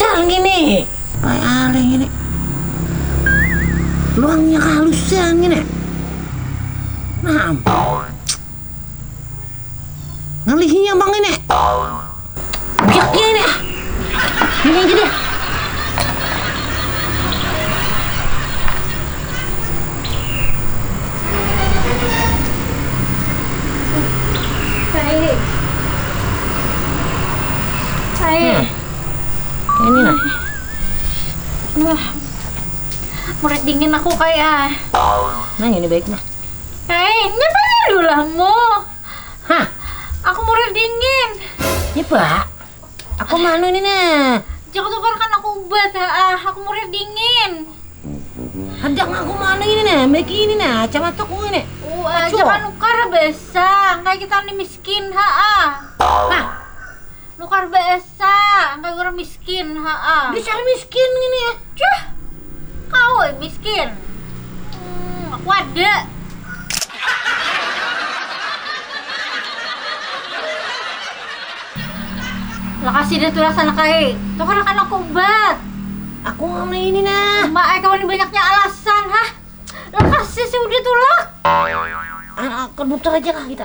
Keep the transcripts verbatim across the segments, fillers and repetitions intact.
Car gini. Paling alih gini. Luangnya kahalusan gini. Nah. Ngalihnya bang ini. Biaknya ini ah. Ini aja deh. Hai. Hai. Hmm. Ini nah. Wah. Murid dingin aku kayak. Nah, ini baik nah. Hei, nyapa dulu lah mu? Hah? Aku murid dingin. Ini pak. Aku manu ini nah. Jangan tukarkan aku obat, ah. Aku murid dingin. Hadang aku manu ini nah, baik ini nah, kacamataku ini. Uh, ah, jangan nukar besa, kayak kita ni miskin, ha ah. Hah? Nukar besa, angkai urang miskin, haa. Dasar miskin ngini ya. Cuh, kau miskin. Hmm, aku ada. Lakasi dah tu rasa nak ai. Tukar akan aku ubat. Aku ngini nah. Mak ai kawan banyaknya alasan, hah? Lakasi si udah tulak. Ah, ke dokter aja lah kita.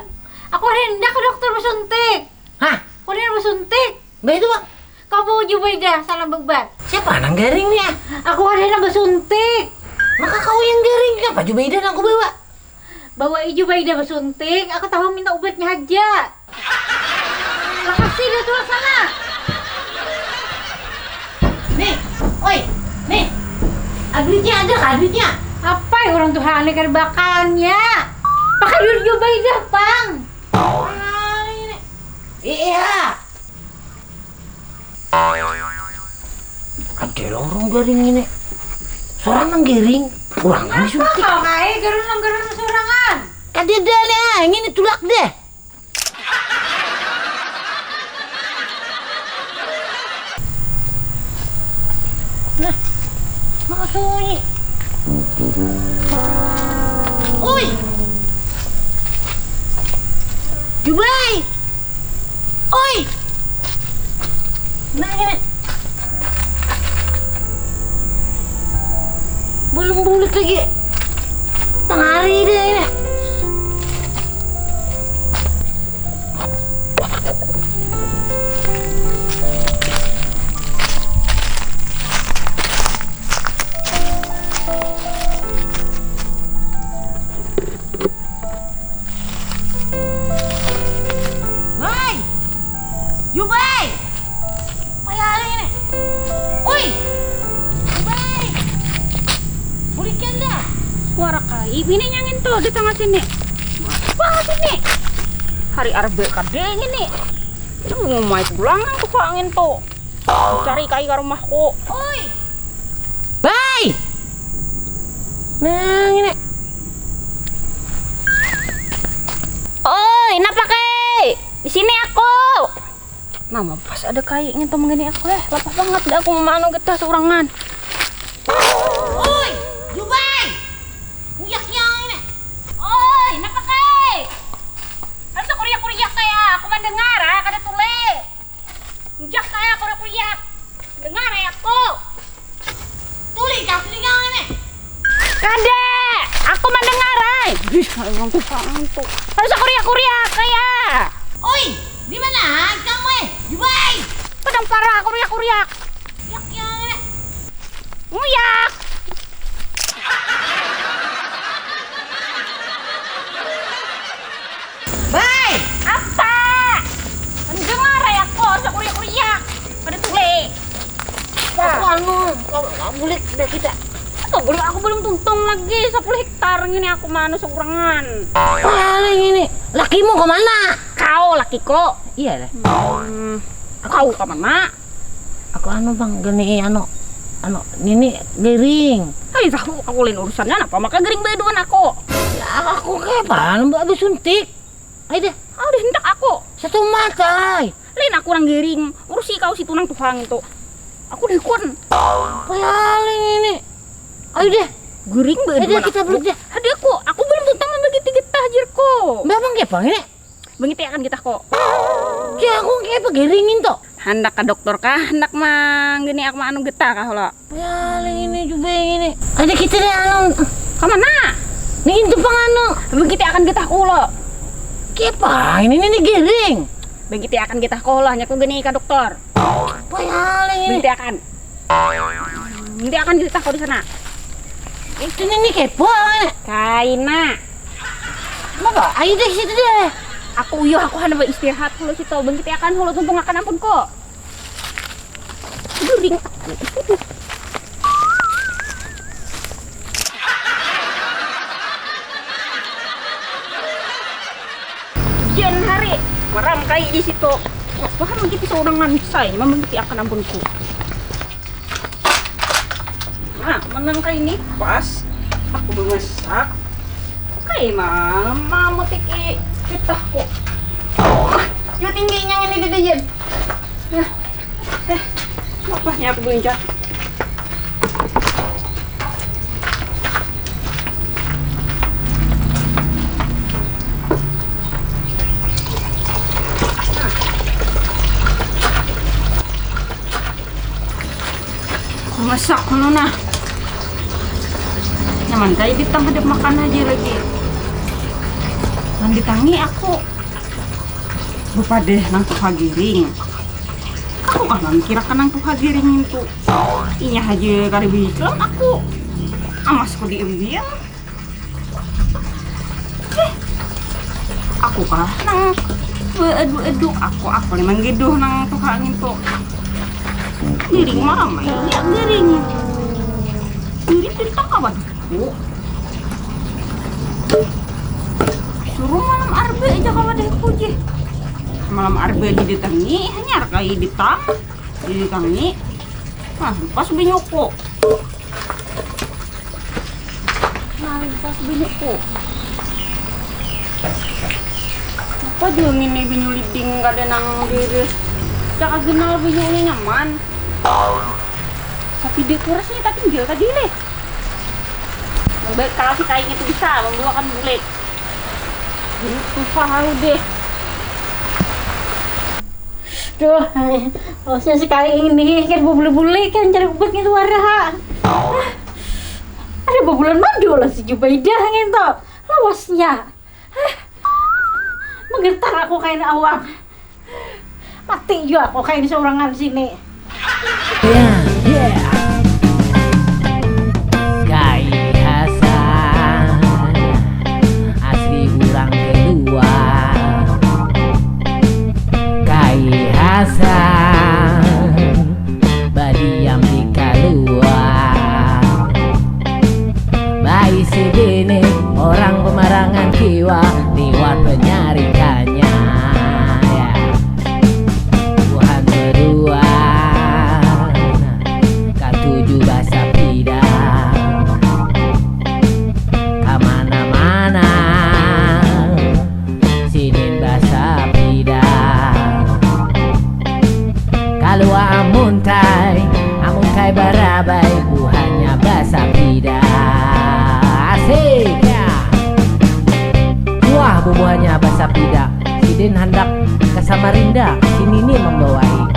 Aku ada hendak ke dokter basuntik. Hah? Kurir basuntik. Bah itu bang. Kau bawa Jubaidah sana bebat. Siapa nang garing nih ah? Aku ada nang basuntik. Maka kau yang garing, kenapa Jubaidah nang aku bawa? Bawa Jubaidah basuntik, aku tahu minta ubatnya aja. Lakasi dah tuh sana. Nih, oi, nih. Ah, duitnya ada kah duitnya? Apa ya orang tuh hane kada bakalnya? Pakai duit Jubaidah pang. Iya. Ada lorong garing ini. Seorang nang garing, kurang ini suntik. Kau ngai garun nang garun sorangan. Kada ada nih, ah, ini tulak deh. Nah, maka sunyi. Oi. Jubai. Oi. Nah, ini. Belum bulik lagi. Tengah hari dia ini. Woi! Jubai! Payah lagi nih. Ui! Jubai! Bulikan dah. Suara kai bini nyangin tuh di tengah sini. Wah, sini. Hari Arbe kadenya nih. Ini mau main pulang aku kok angin tuh. Cari kai ke rumahku. Oi. Bai. Nah, ini. Oi, napa kai? Di sini aku. Nama pas ada kai ngintu menggini aku eh. Lapah banget dah aku mau manu getah seorangan. Oi, Jubai. Uyaknya ini. Oi, napa kai? Asa kuriak-kuriak kaya aku mendengar ah, kada tule. Injak saya aku dah kuliah. Dengar ya aku. Tuli kah telinga ini? Kada. Aku mendengar ai. Ih, emang tuh ngantuk. Harus aku riak-kuriak kaya. Oi, di mana kamu eh? Jubai. Pedang parah aku riak-kuriak. Yak yang ini. Nguyak. Bai! Apa? Mendengar ya kok, sakuriak-kuriak. Pada tule. Aku anu, kau bulik dah kita. Kau bulik, aku belum tuntung lagi sepuluh hektar ini aku mana sekurangan. Paling ini, lakimu ke mana? Kau lakiku. Iya lah. Hmm, kau ke mana? Aku anu bang, gini anu, anu nini gering. Hai tahu aku lain urusannya apa maka gering baduan aku. Ya aku kayak apa anu mbak besuntik. Ayo deh. Aku udah hendak aku. Satu mata. Lain aku orang gering. Urusi kau si tunang tuhang itu. Aku dikun. Paling ini. Ayo deh. Gering baduan. Ayo deh kita belum deh. Ada aku. Aku belum tuntung membagi tiga tahajirku. Mbak bang kayak apa ini? Mengiti akan kita kok. Ya aku kayak apa geringin tuh. Handak ka doktor kah? Handak manggini aku anu getah kah lo? Paling ini juga yang ini. Ada kita nih anu. Kamana? Nih itu pang anu. Bangkiti akan getah kulo. Kiapa? Ini ini giring. Bangkiti akan getah kulo, hanya ku gini ka doktor. Paling ini. Bangkiti akan. Bangkiti akan getah kulo di sana. Itu ini kepo. Kaina. Kenapa? Ayo deh situ deh. Aku uyuh, aku hana beristirahat kulo situ. Bangkiti akan kulo tuntung akan ampun ko. Guring. Jen hari meram kai di situ. Wah, mungkin seorang manusia ini mungkin akan ampunku. Nah, menang kai ini pas aku memasak. Kai mama mau tiki kitahku. Oh, yo tingginya ini di jen. Nah, eh, lapahnya aku buncah. Masak dulu nah. Nyaman kayak di tengah ada makan aja lagi. Nanti tangi aku. Rupa deh nang tuha giring. Aku kah mamikirakan nang tuha giring itu. Inya haja kada biklam aku. Amasku diambil. Eh, aku kah nang beadu-adu aku, aku ni manggiduh nang tuha ngintu. Giring mama iya giring. Giring tentang kawan. Suruh malam arba aja kawan deh puji. Malam arba di ditangi hanyar kai ditang di ditangi. Nah, pas binyuku. Nah, pas binyuku. Apa jua ngini binyu liding kada nang diri. Cak agenal binyunya nyaman. Tapi dia kurasnya tak tinggal tadi leh. Baik kalau si kain itu bisa membuahkan bulik. Ini susah lalu deh. Duh, awasnya sekali ini kan bubuli-buli kan cari ubat gitu wara. Ada bubulan madu lah si Jubaidah gitu. Lawasnya. Menggetar aku kain awang. Mati juga aku kain seorangan sini. Ya, yeah. Kai Hasan asli urang kedua. Kai Hasan badiam di kaluar. Baisi bini orang pemarangan kiwa liwat penyarikannya. Ya. Tuhan berdua katuju basapida kamana-mana. Sidin basapida kalua amun kai, amun kai barabai buhannya basapida. Asik ya. Wah bubuhannya basapida. Sidin handak ke Samarinda, si Nini membawai.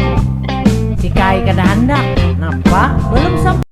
Si kai kada handak, napa? Belum sampai.